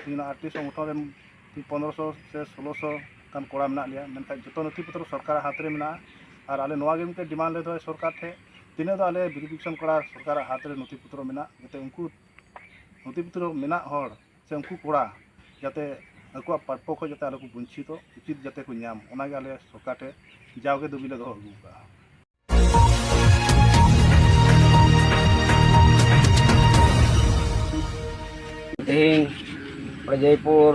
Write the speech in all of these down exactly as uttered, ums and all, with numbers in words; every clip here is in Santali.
ᱛᱮᱦᱮᱧ ᱟᱴᱴᱤ ᱥᱚᱝᱜᱚᱴᱷᱚᱱ ᱨᱮᱱ ᱯᱚᱱᱨᱚᱥᱚ ᱥᱮ ᱥᱳᱞᱳᱥᱚ ᱜᱟᱱ ᱠᱚᱲᱟ ᱢᱮᱱᱟᱜ ᱞᱮᱭᱟ, ᱢᱮᱱᱠᱷᱟᱱ ᱡᱚᱛᱚ ᱱᱚᱛᱷᱤ ᱯᱚᱛᱨᱚ ᱥᱚᱨᱠᱟᱨᱟᱜ ᱦᱟᱛ ᱨᱮ ᱢᱮᱱᱟᱜᱼᱟ᱾ ᱟᱨ ᱟᱞᱮ ᱱᱚᱣᱟ ᱜᱮ ᱢᱤᱫᱴᱮᱱ ᱰᱤᱢᱟᱱᱰ ᱞᱮ ᱫᱚᱦᱚᱭᱟ ᱥᱚᱨᱠᱟᱨ ᱴᱷᱮᱱ, ᱛᱤᱱᱟᱹᱜ ᱫᱚ ᱟᱞᱮ ᱵᱷᱮᱨᱤᱯᱷᱤᱠᱮᱥᱚᱱ ᱠᱚᱲᱟ ᱥᱚᱨᱠᱟᱨᱟᱜ ᱦᱟᱛ ᱨᱮ ᱱᱚᱛᱷᱤ ᱯᱚᱛᱨᱚ ᱢᱮᱱᱟᱜ, ᱡᱟᱛᱮ ᱩᱱᱠᱩ ᱱᱚᱛᱷᱤ ᱯᱚᱛᱨᱚ ᱢᱮᱱᱟᱜ ᱦᱚᱲ ᱥᱮ ᱩᱱᱠᱩ ᱠᱚᱲᱟ ᱡᱟᱛᱮ ᱟᱠᱚᱣᱟᱜ ᱯᱨᱟᱯᱯᱚ ᱠᱷᱚᱱ ᱡᱟᱛᱮ ᱟᱞᱚ ᱠᱚ ᱵᱚᱧᱪᱤᱛᱚᱜ, ᱩᱪᱤᱛ ᱡᱟᱛᱮ ᱠᱚ ᱧᱟᱢ, ᱚᱱᱟᱜᱮ ᱟᱞᱮ ᱥᱚᱨᱠᱟᱨ ᱴᱷᱮᱱ ᱡᱟᱣᱜᱮ ᱫᱟᱹᱵᱤ ᱞᱮ ᱫᱚᱦᱚ ᱟᱹᱜᱩ ᱟᱠᱟᱫᱼᱟ᱾ ᱛᱮᱦᱮᱧ ᱱᱚᱰᱮ ᱡᱚᱭᱯᱩᱨ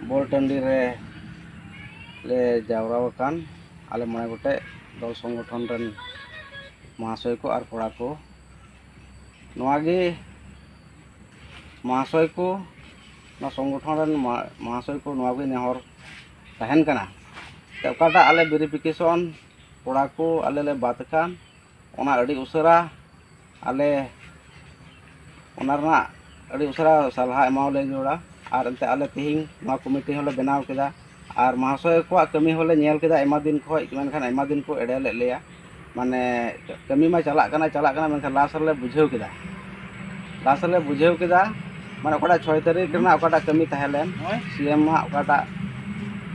ᱵᱚᱞ ᱴᱟᱺᱰᱤ ᱨᱮ ᱞᱮ ᱡᱟᱣᱨᱟ ᱟᱠᱟᱱ ᱟᱞᱮ ᱢᱚᱬᱮ ᱜᱚᱴᱮᱡ ᱫᱚᱞ ᱥᱚᱝᱜᱚᱴᱷᱚᱱ ᱨᱮᱱ ᱢᱚᱦᱟᱥᱚᱭ ᱠᱚ ᱟᱨ ᱠᱚᱲᱟ ᱠᱚ, ᱱᱚᱣᱟ ᱜᱮ ᱢᱚᱦᱟᱥᱚᱭ ᱠᱚ, ᱱᱚᱣᱟ ᱥᱚᱝᱜᱚᱴᱷᱚᱱ ᱨᱮᱱ ᱢᱟ-, ᱢᱚᱦᱟᱥᱚᱭ ᱠᱚ, ᱱᱚᱣᱟ ᱜᱮ ᱱᱮᱦᱚᱨ ᱛᱟᱦᱮᱱ ᱠᱟᱱᱟ᱾ ᱛᱚ, ᱚᱠᱟᱴᱟᱜ ᱟᱞᱮ ᱵᱷᱮᱨᱤᱯᱷᱤᱠᱮᱥᱚᱱ ᱠᱚᱲᱟ ᱠᱚ ᱟᱞᱮ ᱞᱮ ᱵᱟᱫ ᱟᱠᱟᱱ, ᱚᱱᱟ ᱟᱹᱰᱤ ᱩᱥᱟᱹᱨᱟ ᱟᱞᱮ ᱚᱱᱟ ᱨᱮᱱᱟᱜ ᱟᱹᱰᱤ ᱩᱥᱟᱹᱨᱟ ᱥᱟᱞᱦᱟ ᱮᱢᱟᱣᱟᱞᱮ ᱡᱟᱹᱨᱩᱲᱟ᱾ ᱟᱨ ᱮᱱᱛᱮ ᱟᱞᱮ ᱛᱮᱦᱮᱧ ᱱᱚᱣᱟ ᱠᱚᱢᱤᱴᱤ ᱦᱚᱸᱞᱮ ᱵᱮᱱᱟᱣ ᱠᱮᱫᱟ᱾ ᱟᱨ ᱢᱚᱦᱟᱥᱚᱭ ᱠᱚᱣᱟᱜ ᱠᱟᱹᱢᱤ ᱦᱚᱸᱞᱮ ᱧᱮᱞ ᱠᱮᱫᱟ ᱟᱭᱢᱟ ᱫᱤᱱ ᱠᱷᱚᱱ, ᱢᱮᱱᱠᱷᱟᱱ ᱟᱭᱢᱟ ᱫᱤᱱ ᱠᱚ ᱮᱲᱮ ᱞᱮᱫ ᱞᱮᱭᱟ᱾ ᱢᱟᱱᱮ, ᱠᱟᱹᱢᱤ ᱢᱟ ᱪᱟᱞᱟᱜ ᱠᱟᱱᱟ, ᱪᱟᱞᱟᱜ ᱠᱟᱱᱟ, ᱢᱮᱱᱠᱷᱟᱱ ᱞᱟᱥ ᱨᱮᱞᱮ ᱵᱩᱡᱷᱟᱹᱣ ᱠᱮᱫᱟ, ᱞᱟᱥ ᱨᱮᱞᱮ ᱵᱩᱡᱷᱟᱹᱣ ᱠᱮᱫᱟ, ᱢᱟᱱᱮ, ᱚᱠᱟᱴᱟᱜ ᱪᱷᱚᱭ ᱛᱟᱹᱨᱤᱠᱷ ᱨᱮᱱᱟᱜ ᱚᱠᱟᱴᱟᱜ ᱠᱟᱹᱢᱤ ᱛᱟᱦᱮᱸ ᱞᱮᱱ, ᱥᱤ ᱮᱢ ᱟᱜ ᱚᱠᱟᱴᱟᱜ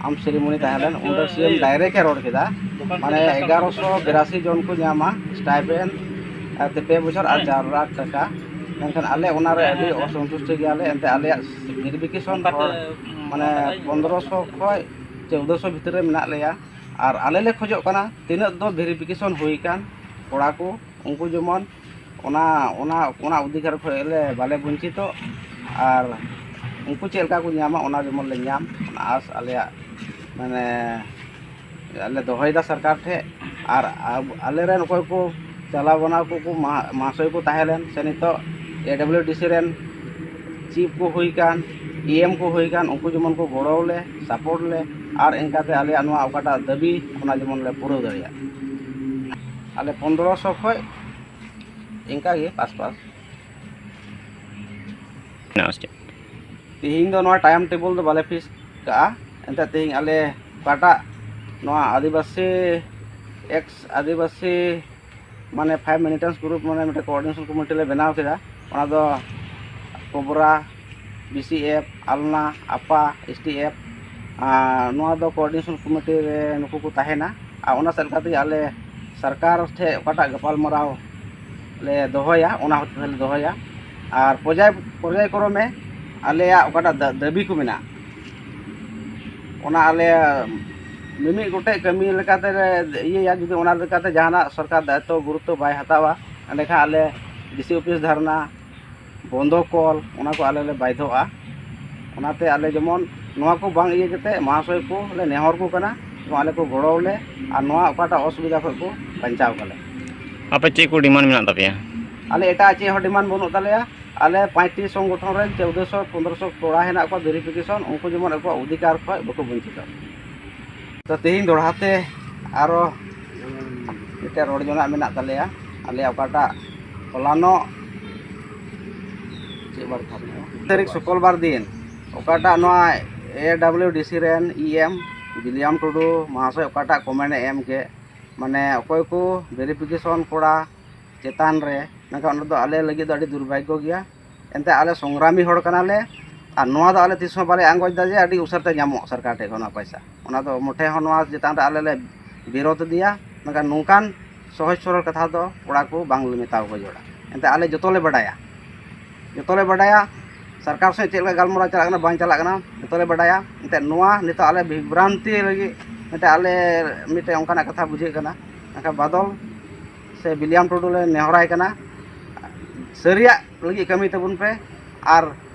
ᱟᱢ ᱥᱮᱨᱮᱢᱚᱱᱤ ᱛᱟᱦᱮᱸ ᱞᱮᱱ, ᱚᱸᱰᱮ ᱥᱤ ᱮᱢ ᱰᱟᱭᱨᱮᱠᱴ ᱮ ᱨᱚᱲ ᱠᱮᱫᱟ, ᱢᱟᱱᱮ, ᱮᱜᱟᱨᱚᱥᱚ ᱵᱤᱨᱟᱥᱤ ᱡᱚᱱ ᱠᱚ ᱧᱟᱢᱟ ᱥᱴᱟᱭᱯᱮᱱᱰ ᱛᱮ ᱯᱮ ᱵᱚᱪᱷᱚᱨ ᱟᱨ ᱪᱟᱨ ᱞᱟᱠᱷ ᱴᱟᱠᱟ᱾ ᱢᱮᱱᱠᱷᱟᱱ ᱟᱞᱮ ᱚᱱᱟᱨᱮ ᱟᱹᱰᱤ ᱚᱥᱚᱱᱛᱩᱥᱴ ᱜᱮᱭᱟᱞᱮ᱾ ᱮᱱᱛᱮ ᱟᱞᱮᱭᱟᱜ ᱵᱷᱮᱨᱤᱯᱷᱤᱠᱮᱥᱚᱱ ᱦᱚᱲ, ᱢᱟᱱᱮ, ᱯᱚᱱᱫᱽᱨᱚᱥᱚ ᱠᱷᱚᱱ ᱪᱳᱫᱽᱫᱚᱥᱚ ᱵᱷᱤᱛᱤᱨ ᱨᱮ ᱢᱮᱱᱟᱜ ᱞᱮᱭᱟ᱾ ᱟᱨ ᱟᱞᱮ ᱞᱮ ᱠᱷᱚᱡᱚᱜ ᱠᱟᱱᱟ ᱛᱤᱱᱟᱹᱜ ᱫᱚ ᱵᱷᱮᱨᱤᱯᱷᱤᱠᱮᱥᱚᱱ ᱦᱩᱭ ᱟᱠᱟᱱ ᱠᱚᱲᱟ ᱠᱚ, ᱩᱱᱠᱩ ᱡᱮᱢᱚᱱ ᱚᱱᱟ, ᱚᱱᱟ, ᱚᱱᱟ ᱚᱫᱷᱤᱠᱟᱨ ᱠᱷᱚᱱ ᱞᱮ ᱵᱟᱞᱮ ᱵᱚᱧᱪᱤᱛᱚᱜ, ᱟᱨ ᱩᱱᱠᱩ ᱪᱮᱫ ᱞᱮᱠᱟ ᱠᱚ ᱧᱟᱢᱟ, ᱚᱱᱟ ᱡᱮᱢᱚᱱ ᱞᱮ ᱧᱟᱢ, ᱚᱱᱟ ᱟᱥ ᱟᱞᱮᱭᱟᱜ, ᱢᱟᱱᱮ, ᱟᱞᱮ ᱫᱚᱦᱚᱭᱮᱫᱟ ᱥᱚᱨᱠᱟᱨ ᱴᱷᱮᱱ᱾ ᱟᱨ ᱟᱵ-, ᱟᱞᱮᱨᱮᱱ ᱚᱠᱚᱭ ᱠᱚ ᱪᱟᱞᱟᱣ ᱵᱟᱱᱟᱣ ᱠᱚ, ᱠᱚ ᱢᱟᱦᱟ-, ᱢᱟᱦᱟᱥᱚᱭ ᱠᱚ ᱛᱟᱦᱮᱸ ᱞᱮᱱ, ᱥᱮ ᱱᱤᱛᱚᱜ ᱮ ᱰᱟᱵᱽᱞᱤᱭᱩ ᱰᱤ ᱥᱤ ᱨᱮᱱ ᱪᱤᱯ ᱠᱚ ᱦᱩᱭ ᱟᱠᱟᱱ, ᱤ ᱮᱢ ᱠᱚ ᱦᱩᱭ ᱟᱠᱟᱱ, ᱩᱱᱠᱩ ᱡᱮᱢᱚᱱ ᱠᱚ ᱜᱚᱲᱚ ᱞᱮ, ᱥᱟᱯᱳᱨᱴ ᱞᱮ, ᱟᱨ ᱤᱱᱠᱟᱛᱮ ᱟᱞᱮᱭᱟᱜ ᱱᱚᱣᱟ ᱚᱠᱟᱴᱟᱜ ᱫᱟᱹᱵᱤ, ᱚᱱᱟ ᱡᱮᱢᱚᱱ ᱞᱮ ᱯᱩᱨᱟᱹᱣ ᱫᱟᱲᱮᱭᱟᱜ᱾ ᱟᱞᱮ ᱯᱚᱱᱫᱽᱨᱚᱥᱚ ᱠᱷᱚᱱ ᱤᱱᱠᱟ ᱜᱮ ᱯᱟᱥᱯᱟᱥ᱾ ᱢᱮᱱᱟᱜᱼᱟ ᱥᱮ ᱪᱮᱫ? ᱛᱮᱦᱮᱧ ᱫᱚ ᱱᱚᱣᱟ ᱴᱟᱭᱤᱢ ᱴᱮᱵᱚᱞ ᱫᱚ ᱵᱟᱞᱮ ᱯᱷᱤᱠᱥ ᱠᱟᱜᱼᱟ᱾ ᱮᱱᱛᱮ ᱛᱮᱦᱮᱧ ᱟᱞᱮ ᱚᱠᱟᱴᱟᱜ ᱱᱚᱣᱟ ᱟᱹᱫᱤᱵᱟᱹᱥᱤ ᱮᱠᱥ ᱟᱹᱫᱤᱵᱟᱹᱥᱤ, ᱢᱟᱱᱮ, ᱯᱷᱟᱭᱤᱵᱷ ᱢᱤᱞᱤᱴᱮᱱᱴᱥ ᱜᱨᱩᱯ, ᱢᱟᱱᱮ, ᱢᱤᱫᱴᱮᱱ ᱠᱳᱚᱨᱰᱤᱱᱮᱥᱚᱱ ᱠᱚᱢᱤᱴᱤ ᱞᱮ ᱵᱮᱱᱟᱣ ᱠᱮᱫᱟ᱾ ᱚᱱᱟ ᱫᱚ ᱠᱳᱵᱨᱟ, ᱵᱤ ᱥᱤ ᱮᱯᱷ, ᱟᱞᱱᱟ, ᱟᱯᱟ, ᱮᱥ ᱴᱤ ᱮᱯᱷ, ᱟᱨ ᱱᱚᱣᱟ ᱫᱚ ᱠᱳᱚᱨᱰᱤᱱᱮᱥᱚᱱ ᱠᱚᱢᱤᱴᱤ ᱨᱮ ᱱᱩᱠᱩ ᱠᱚ ᱛᱟᱦᱮᱱᱟ᱾ ᱟᱨ ᱚᱱᱟ ᱥᱮᱫ ᱞᱮᱠᱟ ᱛᱮᱜᱮ ᱟᱞᱮ ᱥᱚᱨᱠᱟᱨ ᱴᱷᱮᱱ ᱚᱠᱟᱴᱟᱜ ᱜᱟᱯᱟᱞᱢᱟᱨᱟᱣ ᱞᱮ ᱫᱚᱦᱚᱭᱟ, ᱚᱱᱟ ᱦᱚᱛᱮ ᱛᱮᱞᱮ ᱫᱚᱦᱚᱭᱟ᱾ ᱟᱨ ᱯᱚᱨᱡᱟᱭ ᱯᱚᱨᱡᱟᱭ ᱠᱨᱚᱢᱮ ᱟᱞᱮᱭᱟᱜ ᱚᱠᱟᱴᱟᱜ ᱫᱟ- ᱫᱟᱹᱵᱤ ᱠᱚ ᱢᱮᱱᱟᱜᱼᱟ, ᱚᱱᱟ ᱟᱞᱮ ᱢᱤᱢᱤᱫ ᱜᱚᱴᱮᱡ ᱠᱟᱹᱢᱤ ᱞᱮᱠᱟᱛᱮ ᱞᱮ ᱤᱭᱟᱹᱭᱟ᱾ ᱡᱩᱫᱤ ᱚᱱᱟ ᱞᱮᱠᱟᱛᱮ ᱡᱟᱦᱟᱱᱟᱜ ᱥᱚᱨᱠᱟᱨ ᱫᱟᱭᱤᱛᱛᱚ ᱜᱩᱨᱩᱛᱛᱚ ᱵᱟᱭ ᱦᱟᱛᱟᱣᱟ, ᱮᱸᱰᱮᱠᱷᱟᱱ ᱟᱞᱮ ᱰᱤ ᱥᱤ ᱚᱯᱷᱤᱥ ᱫᱷᱟᱨᱱᱟ, ᱵᱚᱱᱫᱚ ᱠᱚᱞ, ᱚᱱᱟ ᱠᱚ ᱟᱞᱮ ᱞᱮ ᱵᱟᱫᱷᱭᱚᱜᱼᱟ᱾ ᱚᱱᱟᱛᱮ ᱟᱞᱮ ᱡᱮᱢᱚᱱ ᱱᱚᱣᱟ ᱠᱚ ᱵᱟᱝ ᱤᱭᱟᱹ ᱠᱟᱛᱮ ᱢᱚᱦᱟᱥᱚᱭ ᱠᱚ ᱞᱮ ᱱᱮᱦᱚᱨ ᱠᱚ ᱠᱟᱱᱟ, ᱡᱮᱢᱚᱱ ᱟᱞᱮ ᱠᱚ ᱜᱚᱲᱚ ᱞᱮ ᱟᱨ ᱱᱚᱣᱟ ᱚᱠᱟᱴᱟᱜ ᱚᱥᱩᱵᱤᱫᱷᱟ ᱠᱷᱚᱱ ᱠᱚ ᱵᱟᱧᱪᱟᱣ ᱠᱟᱞᱮ᱾ ᱟᱯᱮ ᱪᱮᱫ ᱠᱚ ᱰᱤᱢᱟᱱᱰ ᱢᱮᱱᱟᱜ ᱛᱟᱯᱮᱭᱟ? ᱟᱞᱮ ᱮᱴᱟᱜ ᱪᱮᱫ ᱦᱚᱸ ᱰᱤᱢᱟᱱᱰ ᱵᱟᱹᱱᱩᱜ ᱛᱟᱞᱮᱭᱟ᱾ ᱟᱞᱮ ᱯᱟᱸᱪᱴᱤ ᱥᱚᱝᱜᱚᱴᱷᱚᱱ ᱨᱮᱱ ᱪᱳᱫᱽᱫᱳᱥᱚ ᱯᱚᱱᱫᱽᱨᱚᱥᱚ ᱠᱚᱲᱟ ᱦᱮᱱᱟᱜ ᱠᱚᱣᱟ, ᱵᱷᱮᱨᱤᱯᱷᱤᱠᱮᱥᱚᱱ, ᱩᱱᱠᱩ ᱡᱮᱢᱚᱱ ᱟᱠᱚᱣᱟᱜ ᱚᱫᱷᱤᱠᱟᱨ ᱠᱷᱚᱱ ᱵᱟᱠᱚ ᱵᱚᱧᱪᱤᱛᱚᱜ᱾ ᱛᱚ, ᱛᱮᱦᱮᱧ ᱫᱚᱦᱲᱟ ᱛᱮ ᱟᱨᱚ ᱢᱤᱫᱴᱮᱱ ᱨᱚᱲ ᱡᱚᱱᱟᱜ ᱢᱮᱱᱟᱜ ᱛᱟᱞᱮᱭᱟ᱾ ᱟᱞᱮᱭᱟᱜ ᱚᱠᱟᱴᱟᱜ ᱦᱚᱞᱟᱱᱚᱜ ᱪᱮᱫ ᱵᱟᱨ ᱛᱟᱦᱮᱸ ᱞᱮᱱᱟ? ᱛᱟᱹᱨᱤᱠᱷ ᱥᱩᱠᱚᱞᱵᱟᱨ ᱫᱤᱱ ᱚᱠᱟᱴᱟᱜ ᱱᱚᱣᱟ ᱮ ᱰᱟᱵᱽᱞᱤᱭᱩ ᱰᱤ ᱥᱤ ᱨᱮᱱ ᱤ ᱮᱢ ᱵᱤᱞᱤᱭᱟᱢ ᱴᱩᱰᱩ ᱢᱚᱦᱟᱥᱚᱭ ᱚᱠᱟᱴᱟᱜ ᱠᱚᱢᱮᱱᱴ ᱮ ᱮᱢ ᱠᱮᱫ, ᱢᱟᱱᱮ ᱚᱠᱚᱭ ᱠᱚ ᱵᱷᱮᱨᱤᱯᱷᱤᱠᱮᱥᱚᱱ ᱠᱚᱲᱟ ᱪᱮᱛᱟᱱ ᱨᱮ, ᱢᱮᱱᱠᱷᱟᱱ ᱚᱱᱟ ᱫᱚ ᱟᱞᱮ ᱞᱟᱹᱜᱤᱫ ᱫᱚ ᱟᱹᱰᱤ ᱫᱩᱨᱵᱷᱟᱜᱽᱜᱚ ᱜᱮᱭᱟ᱾ ᱮᱱᱛᱮ ᱟᱞᱮ ᱥᱚᱝᱜᱨᱟᱢᱤ ᱦᱚᱲ ᱠᱟᱱᱟᱞᱮ, ᱟᱨ ᱱᱚᱣᱟ ᱫᱚ ᱟᱞᱮ ᱛᱤᱥ ᱦᱚᱸ ᱵᱟᱞᱮ ᱟᱸᱜᱚᱪ ᱫᱟ ᱡᱮ ᱟᱹᱰᱤ ᱩᱥᱟᱹᱨᱟ ᱛᱮ ᱧᱟᱢᱚᱜ ᱥᱚᱨᱠᱟᱨ ᱴᱷᱮᱱ ᱠᱷᱚᱱ ᱱᱚᱣᱟ ᱯᱚᱭᱥᱟ᱾ ᱚᱱᱟ ᱫᱚ ᱢᱚᱴᱷᱮ ᱦᱚᱸ ᱱᱚᱣᱟ ᱪᱮᱛᱟᱱ ᱨᱮ ᱟᱞᱮ ᱞᱮ ᱵᱤᱨᱳᱫᱷ ᱤᱫᱤᱭᱟ᱾ ᱢᱮᱱᱠᱷᱟᱱ ᱱᱚᱝᱠᱟᱱ ᱥᱚᱦᱚᱡᱽ ᱥᱚᱨᱚᱞ ᱠᱟᱛᱷᱟ ᱫᱚ ᱠᱚᱲᱟ ᱠᱚ ᱵᱟᱝ ᱞᱮ ᱢᱮᱛᱟ ᱠᱚ ᱡᱚᱲᱟ᱾ ᱮᱱᱛᱮ ᱟᱞᱮ ᱡᱚᱛᱚ ᱞᱮ ᱵᱟᱰᱟᱭᱟ, ᱡᱚᱛᱚ ᱞᱮ ᱵᱟᱰᱟᱭᱟ ᱥᱚᱨᱠᱟᱨ ᱥᱚᱸᱜᱮ ᱪᱮᱫ ᱞᱮᱠᱟ ᱜᱟᱞᱢᱟᱨᱟᱣ ᱪᱟᱞᱟᱜ ᱠᱟᱱᱟ, ᱵᱟᱝ ᱪᱟᱞᱟᱜ ᱠᱟᱱᱟ, ᱡᱚᱛᱚ ᱞᱮ ᱵᱟᱰᱟᱭᱟ᱾ ᱮᱱᱛᱮ ᱱᱚᱣᱟ ᱱᱤᱛᱚᱜ ᱟᱞᱮ ᱵᱤᱵᱷᱨᱟᱱᱛᱤ ᱞᱟᱹᱜᱤᱫ ᱢᱤᱫᱴᱮᱱ ᱚᱱᱠᱟᱱᱟᱜ ᱠᱟᱛᱷᱟ ᱵᱩᱡᱷᱟᱹᱜ ᱠᱟᱱᱟ᱾ ᱢᱮᱱᱠᱷᱟᱱ ᱵᱟᱫᱚᱞ ᱥᱮ ᱵᱤᱞᱤᱭᱟᱢ ᱴᱩᱰᱩ ᱞᱮ ᱱᱮᱦᱚᱨᱟᱭ ᱠᱟᱱᱟ, ᱥᱟᱹᱨᱤᱭᱟᱜ ᱞᱟᱹᱜᱤᱫ ᱠᱟᱹᱢᱤ ᱛᱟᱵᱚᱱ ᱯᱮ᱾ ᱟᱨ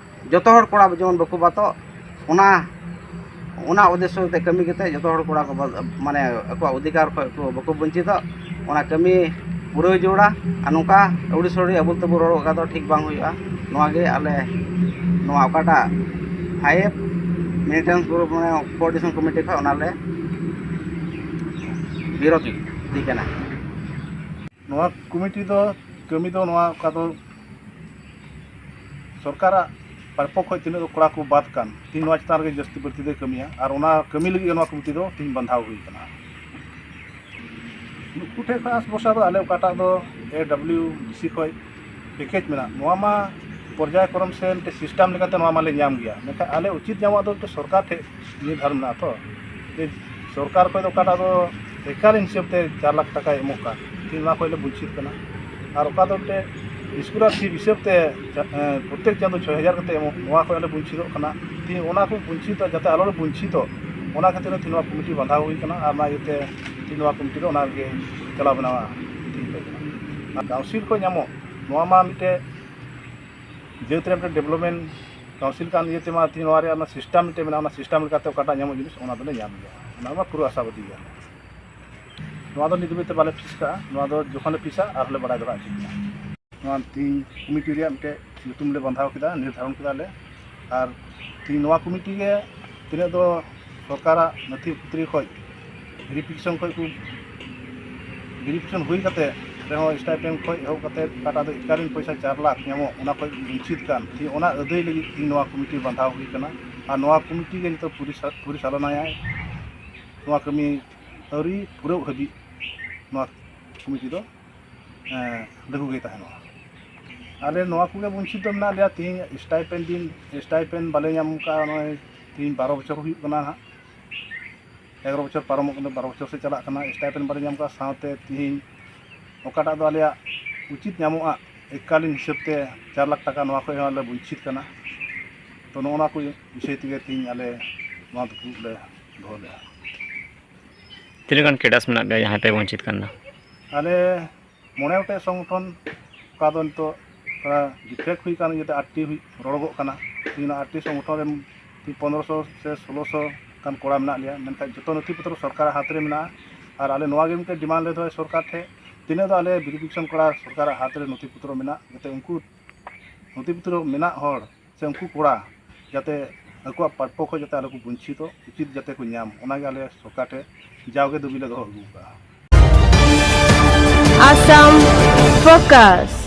ᱡᱚᱛᱚ ᱦᱚᱲ ᱠᱚᱲᱟ ᱡᱮᱢᱚᱱ ᱵᱟᱠᱚ ᱵᱟᱫᱚᱜ, ᱚᱱᱟ, ᱚᱱᱟ ᱩᱫᱽᱫᱮᱥᱥᱚ ᱛᱮ ᱠᱟᱹᱢᱤ ᱠᱟᱛᱮ ᱡᱚᱛᱚ ᱦᱚᱲ ᱠᱚᱲᱟ ᱠᱚ ᱵᱟᱫ-, ᱢᱟᱱᱮ ᱟᱠᱚᱣᱟᱜ ᱚᱫᱷᱤᱠᱟᱨ ᱠᱷᱚᱱ ᱠᱚ ᱵᱟᱠᱚ ᱵᱚᱧᱪᱤᱛᱚᱜ, ᱚᱱᱟ ᱠᱟᱹᱢᱤ ᱯᱩᱨᱟᱹᱣ ᱡᱟᱹᱨᱩᱲᱟ᱾ ᱟᱨ ᱱᱚᱝᱠᱟ ᱟᱹᱣᱲᱤ ᱥᱟᱹᱣᱲᱤ ᱟᱵᱚᱞ ᱛᱟᱵᱚᱞ ᱨᱚᱲ ᱚᱱᱠᱟ ᱫᱚ ᱴᱷᱤᱠ ᱵᱟᱝ ᱦᱩᱭᱩᱜᱼᱟ᱾ ᱱᱚᱣᱟ ᱜᱮ ᱟᱞᱮ ᱱᱚᱣᱟ ᱚᱠᱟᱴᱟᱜ ᱯᱷᱟᱭᱤᱵᱷ ᱢᱮᱱᱴᱮᱱᱥ ᱜᱨᱩᱯ, ᱢᱟᱱᱮ ᱠᱳᱚᱨᱰᱤᱱᱮᱥᱚᱱ ᱠᱚᱢᱤᱴᱤ ᱠᱷᱚᱱ ᱚᱱᱟᱞᱮ ᱵᱤᱨᱳᱫᱷ ᱤᱫᱤ ᱠᱟᱱᱟ᱾ ᱱᱚᱣᱟ ᱠᱚᱢᱤᱴᱤ ᱫᱚ ᱠᱟᱹᱢᱤ ᱫᱚ ᱱᱚᱣᱟ ᱚᱠᱟ ᱫᱚ ᱥᱚᱨᱠᱟᱨᱟᱜ ᱯᱟᱨᱯᱚᱠ ᱠᱷᱚᱱ ᱛᱤᱱᱟᱹᱜ ᱠᱚᱲᱟ ᱠᱚ ᱵᱟᱫ ᱠᱟᱱ, ᱛᱤᱦᱤᱧ ᱱᱚᱣᱟ ᱪᱮᱛᱟᱱ ᱨᱮᱜᱮ ᱡᱟᱹᱥᱛᱤ ᱵᱟᱹᱲᱛᱤ ᱫᱚᱭ ᱠᱟᱹᱢᱤᱭᱟ᱾ ᱟᱨ ᱚᱱᱟ ᱠᱟᱹᱢᱤ ᱞᱟᱹᱜᱤᱫ ᱜᱮ ᱱᱚᱣᱟ ᱠᱚᱢᱤᱴᱤ ᱫᱚ ᱛᱤᱦᱤᱧ ᱵᱟᱸᱫᱷᱟᱣ ᱦᱩᱭ ᱠᱟᱱᱟ᱾ ᱱᱩᱠᱩ ᱴᱷᱮᱱ ᱠᱷᱚᱱ ᱟᱥ ᱵᱷᱚᱨᱥᱟ ᱫᱚ ᱟᱞᱮ ᱚᱠᱟᱴᱟᱜ ᱫᱚ ᱮ ᱰᱟᱵᱽᱞᱤᱭᱩ ᱰᱤ ᱥᱤ ᱠᱷᱚᱱ ᱯᱮᱠᱮᱡᱽ ᱢᱮᱱᱟᱜ, ᱱᱚᱣᱟ ᱢᱟ ᱯᱚᱨᱡᱟᱭ ᱠᱨᱚᱢ ᱥᱮ ᱢᱤᱫᱴᱮᱱ ᱥᱤᱥᱴᱮᱢ ᱞᱮᱠᱟᱛᱮ ᱱᱚᱣᱟ ᱢᱟᱞᱮ ᱧᱟᱢ ᱜᱮᱭᱟ, ᱢᱮᱱᱠᱷᱟᱱ ᱟᱞᱮ ᱩᱪᱤᱛ ᱧᱟᱢᱚᱜ ᱫᱚ ᱢᱤᱫᱴᱮᱱ ᱥᱚᱨᱠᱟᱨ ᱴᱷᱮᱱ ᱱᱤᱨᱵᱷᱚᱨ ᱢᱮᱱᱟᱜᱼᱟ ᱛᱚ, ᱡᱮ ᱥᱚᱨᱠᱟᱨ ᱠᱷᱚᱱ ᱫᱚ ᱚᱠᱟᱴᱟᱜ ᱫᱚ ᱮᱠᱟᱞ ᱦᱤᱥᱟᱹᱵ ᱛᱮ ᱪᱟᱨ ᱞᱟᱠᱷ ᱴᱟᱠᱟᱭ ᱮᱢᱚᱜ ᱠᱟᱱ, ᱛᱤᱦᱤᱧ ᱚᱱᱟ ᱠᱷᱚᱱ ᱞᱮ ᱵᱚᱧᱪᱤᱛ ᱠᱟᱱᱟ᱾ ᱟᱨ ᱚᱠᱟ ᱫᱚ ᱢᱤᱫᱴᱮᱱ ᱥᱠᱚᱞᱟᱨᱥᱤᱯ ᱦᱤᱥᱟᱹᱵ ᱛᱮ ᱪᱟ-, ᱮᱸ, ᱯᱨᱚᱛᱮᱠ ᱪᱟᱸᱫᱚ ᱪᱷᱚᱭ ᱦᱟᱡᱟᱨ ᱠᱟᱛᱮ ᱮᱢᱚᱜ, ᱱᱚᱣᱟ ᱠᱷᱚᱱ ᱞᱮ ᱵᱚᱧᱪᱤᱛᱚᱜ ᱠᱟᱱᱟ᱾ ᱛᱤᱦᱤᱧ ᱚᱱᱟ ᱠᱚ ᱵᱚᱧᱪᱤᱛ ᱡᱟᱛᱮ ᱟᱞᱚ ᱞᱮ ᱵᱚᱧᱪᱤᱛᱚᱜ, ᱚᱱᱟ ᱠᱷᱟᱹᱛᱤᱨ ᱛᱮ ᱱᱚᱣᱟ ᱠᱚᱢᱤᱴᱤ ᱵᱟᱸᱫᱷᱟᱣ ᱦᱩᱭ ᱠᱟᱱᱟ᱾ ᱟᱨ ᱚᱱᱟ ᱤᱭᱟᱹᱛᱮ ᱛᱤᱦᱤᱧ ᱱᱚᱣᱟ ᱠᱚᱢᱤᱴᱤ ᱫᱚ ᱚᱱᱟ ᱨᱮᱜᱮ ᱪᱟᱞᱟᱣ ᱵᱮᱱᱟᱣᱟ ᱛᱤᱦᱤᱧ ᱫᱚ᱾ ᱟᱨ ᱠᱟᱣᱩᱱᱥᱤᱞ ᱠᱷᱚᱱ ᱧᱟᱢᱚᱜ ᱱᱚᱣᱟ ᱢᱟ ᱢᱤᱫᱴᱮᱱ ᱡᱟᱹᱛ ᱨᱮ ᱢᱤᱫᱴᱮᱱ ᱰᱮᱵᱷᱞᱚᱯᱢᱮᱱᱴ ᱠᱟᱣᱩᱱᱥᱤᱞ ᱠᱟᱱ ᱤᱭᱟᱹ ᱛᱮᱢᱟ ᱛᱤᱦᱤᱧ ᱱᱚᱣᱟ ᱨᱮᱭᱟᱜ ᱚᱱᱟ ᱥᱤᱥᱴᱮᱢ ᱢᱤᱫᱴᱮᱱ ᱢᱮᱱᱟᱜᱼᱟ, ᱚᱱᱟ ᱥᱤᱥᱴᱮᱢ ᱞᱮᱠᱟᱛᱮ ᱚᱠᱟᱴᱟᱜ ᱧᱟᱢᱚᱜ ᱡᱤᱱᱤᱥ ᱚᱱᱟ ᱫᱚᱞᱮ ᱧᱟᱢ ᱜᱮᱭᱟ, ᱚᱱᱟ ᱢᱟ ᱯᱩᱨᱟᱹ ᱟᱥᱟᱵᱟᱫᱤ ᱜᱮᱭᱟ᱾ ᱱᱚᱣᱟ ᱫᱚ ᱱᱤᱛ ᱫᱷᱟᱹᱵᱤᱡ ᱛᱮ ᱵᱟᱞᱮ ᱯᱷᱤᱥ ᱠᱟᱜᱼᱟ, ᱱᱚᱣᱟ ᱫᱚ ᱡᱚᱠᱷᱚᱱ ᱞᱮ ᱯᱷᱤᱥᱟ ᱟᱨᱦᱚᱸ ᱞᱮ ᱵᱟᱲᱟᱭ ᱫᱚᱦᱲᱟ ᱦᱚᱪᱚ ᱠᱚᱣᱟ᱾ ᱱᱚᱣᱟ ᱛᱤᱦᱤᱧ ᱠᱚᱢᱤᱴᱤ ᱨᱮᱭᱟᱜ ᱢᱤᱫᱴᱮᱡ ᱧᱩᱛᱩᱢ ᱞᱮ ᱵᱟᱸᱫᱷᱟᱣ ᱠᱮᱫᱟ, ᱱᱤᱨᱫᱷᱟᱨᱚᱱ ᱠᱮᱫᱟ ᱞᱮ᱾ ᱟᱨ ᱛᱤᱦᱤᱧ ᱱᱚᱣᱟ ᱠᱚᱢᱤᱴᱤ ᱜᱮ ᱛᱤᱱᱟᱹᱜ ᱫᱚ ᱥᱚᱨᱠᱟᱨᱟᱜ ᱱᱚᱛᱷᱤ ᱯᱩᱛᱷᱤ ᱠᱷᱚᱡ ᱵᱷᱮᱨᱤᱯᱷᱤᱠᱮᱥᱚᱱ ᱠᱷᱚᱡ ᱠᱚ ᱵᱷᱮᱨᱤᱯᱷᱤᱠᱮᱥᱚᱱ ᱦᱩᱭ ᱠᱟᱛᱮ ᱨᱮᱦᱚᱸ ᱥᱴᱟᱭᱯᱮᱱᱰ ᱠᱷᱚᱡ ᱮᱦᱚᱵ ᱠᱟᱛᱮ ᱚᱠᱟᱴᱟᱜ ᱫᱚ ᱮᱠᱟᱞᱤᱱ ᱯᱚᱭᱥᱟ ᱪᱟᱨ ᱞᱟᱠᱷ ᱧᱟᱢᱚᱜ, ᱚᱱᱟ ᱠᱷᱚᱡ ᱵᱚᱧᱪᱤᱛ ᱠᱟᱱ, ᱛᱤᱦᱤᱧ ᱚᱱᱟ ᱟᱹᱫᱟᱹᱭ ᱞᱟᱹᱜᱤᱫ ᱛᱤᱦᱤᱧ ᱱᱚᱣᱟ ᱠᱚᱢᱤᱴᱤ ᱵᱟᱸᱫᱷᱟᱣ ᱦᱩᱭ ᱠᱟᱱᱟ᱾ ᱟᱨ ᱱᱚᱣᱟ ᱠᱚᱢᱤᱴᱤ ᱜᱮ ᱱᱤᱛᱚᱜ ᱯᱚᱨᱤᱥᱟ-, ᱯᱚᱨᱤᱪᱟᱞᱚᱱᱟᱭᱟᱭ᱾ ᱱᱚᱣᱟ ᱠᱟᱹᱢᱤ ᱟᱹᱣᱨᱤ ᱯᱩᱨᱟᱹᱣ ᱦᱟᱹᱵᱤᱡ ᱱᱚᱣᱟ ᱠᱚᱢᱤᱴᱤ ᱫᱚ, ᱮᱸ, ᱞᱟᱹᱜᱩ ᱜᱮ ᱛᱟᱦᱮᱱᱚᱜᱼᱟ᱾ ᱟᱞᱮ ᱱᱚᱣᱟ ᱠᱚᱜᱮ ᱵᱚᱧᱪᱤᱛ ᱫᱚ ᱢᱮᱱᱟᱜ ᱞᱮᱭᱟ᱾ ᱛᱤᱦᱤᱧ ᱥᱴᱟᱭᱯᱮᱱᱰ ᱫᱤᱱ, ᱥᱴᱟᱭᱯᱮᱱᱰ ᱵᱟᱞᱮ ᱧᱟᱢ ᱠᱟᱜᱼᱟ, ᱱᱚᱜᱼᱚᱭ ᱛᱤᱦᱤᱧ ᱵᱟᱨᱚ ᱵᱚᱪᱷᱚᱨ ᱦᱩᱭᱩᱜ ᱠᱟᱱᱟ ᱱᱟᱦᱟᱜ, ᱮᱜᱟᱨᱚ ᱵᱚᱪᱷᱚᱨ ᱯᱟᱨᱚᱢᱚᱜ ᱠᱟᱱᱟ, ᱵᱟᱨᱚ ᱵᱚᱪᱷᱚᱨ ᱥᱮᱫ ᱪᱟᱞᱟᱜ ᱠᱟᱱᱟ, ᱥᱴᱟᱭᱯᱮᱱᱰ ᱵᱟᱞᱮ ᱧᱟᱢ ᱠᱟᱜᱼᱟ᱾ ᱥᱟᱶᱛᱮ ᱛᱤᱦᱤᱧ ᱚᱠᱟᱴᱟᱜ ᱫᱚ ᱟᱞᱮᱭᱟᱜ ᱩᱪᱤᱛ ᱧᱟᱢᱚᱜᱼᱟ ᱮᱠᱟᱞᱤᱱ ᱦᱤᱥᱟᱹᱵ ᱛᱮ ᱪᱟᱨ ᱞᱟᱠᱷ ᱴᱟᱠᱟ, ᱱᱚᱣᱟ ᱠᱷᱚᱡ ᱦᱚᱸ ᱟᱞᱮ ᱵᱚᱧᱪᱤᱛ ᱠᱟᱱᱟ᱾ ᱛᱚ, ᱱᱚᱜᱼᱚ ᱱᱚᱣᱟ ᱠᱚ ᱵᱤᱥᱚᱭ ᱛᱮᱜᱮ ᱛᱤᱦᱤᱧ ᱟᱞᱮ ᱱᱚᱣᱟ ᱫᱩᱯᱲᱩᱵ ᱞᱮ ᱫᱚᱦᱚ ᱞᱮᱫᱼᱟ᱾ ᱛᱤᱱᱟᱹᱜ ᱜᱟᱱ ᱠᱮᱰᱟᱥ ᱢᱮᱱᱟᱜ ᱯᱮᱭᱟ ᱡᱟᱦᱟᱸᱭ ᱯᱮ ᱵᱚᱧᱪᱤᱛ ᱠᱟᱱᱟ? ᱟᱞᱮ ᱢᱚᱬᱮ ᱜᱚᱴᱮᱡ ᱥᱚᱝᱜᱚᱴᱷᱚᱱ, ᱚᱠᱟ ᱫᱚ ᱱᱤᱛᱚᱜ ᱛᱷᱚᱲᱟ ᱰᱤᱯᱷᱮᱠᱴ ᱦᱩᱭ ᱠᱟᱱ ᱤᱭᱟᱹᱛᱮ ᱟᱴᱴᱤ ᱦᱩᱭ ᱨᱚᱲᱚᱜᱚᱜ ᱠᱟᱱᱟ᱾ ᱛᱤᱦᱤᱧ ᱟᱴᱴᱤ ᱥᱚᱝᱜᱚᱴᱷᱚᱱ ᱨᱮ ᱯᱚᱱᱨᱚᱥᱚ ᱥᱮ ᱥᱳᱞᱳᱥᱚ ᱜᱟᱱ ᱠᱚᱲᱟ ᱢᱮᱱᱟᱜ ᱞᱮᱭᱟ, ᱢᱮᱱᱠᱷᱟᱱ ᱡᱚᱛᱚ ᱱᱚᱛᱷᱤ ᱯᱚᱛᱨᱚ ᱥᱚᱨᱠᱟᱨᱟᱜ ᱦᱟᱛ ᱨᱮ ᱢᱮᱱᱟᱜᱼᱟ᱾ ᱟᱨ ᱟᱞᱮ ᱱᱚᱣᱟ ᱜᱮ ᱢᱤᱫᱴᱮᱱ ᱰᱤᱢᱟᱱᱰ ᱞᱮ ᱫᱚᱦᱚᱭᱟ ᱥᱚᱨᱠᱟᱨ ᱴᱷᱮᱱ, ᱛᱤᱱᱟᱹᱜ ᱫᱚ ᱟᱞᱮ ᱵᱷᱮᱨᱤᱯᱷᱤᱠᱮᱥᱚᱱ ᱠᱚᱲᱟ ᱥᱚᱨᱠᱟᱨᱟᱜ ᱦᱟᱛ ᱨᱮ ᱱᱚᱛᱷᱤ ᱯᱚᱛᱨᱚ ᱢᱮᱱᱟᱜ, ᱡᱟᱛᱮ ᱩᱱᱠᱩ ᱱᱚᱛᱷᱤ ᱯᱚᱛᱨᱚ ᱢᱮᱱᱟᱜ ᱦᱚᱲ ᱥᱮ ᱩᱱᱠᱩ ᱠᱚᱲᱟ ᱡᱟᱛᱮ ᱟᱠᱚᱣᱟᱜ ᱯᱨᱟᱯᱯᱚ ᱠᱷᱚᱱ ᱡᱟᱛᱮ ᱟᱞᱚ ᱠᱚ ᱵᱚᱧᱪᱤᱛᱚᱜ, ᱩᱪᱤᱛ ᱡᱟᱛᱮ ᱠᱚ ᱧᱟᱢ, ᱚᱱᱟᱜᱮ ᱟᱞᱮ ᱥᱚᱨᱠᱟᱨ ᱴᱷᱮᱱ ᱡᱟᱣᱜᱮ ᱫᱟᱹᱵᱤ ᱞᱮ ᱫᱚᱦᱚ ᱟᱹᱜᱩ ᱟᱠᱟᱫᱼᱟ᱾ Assam Focus.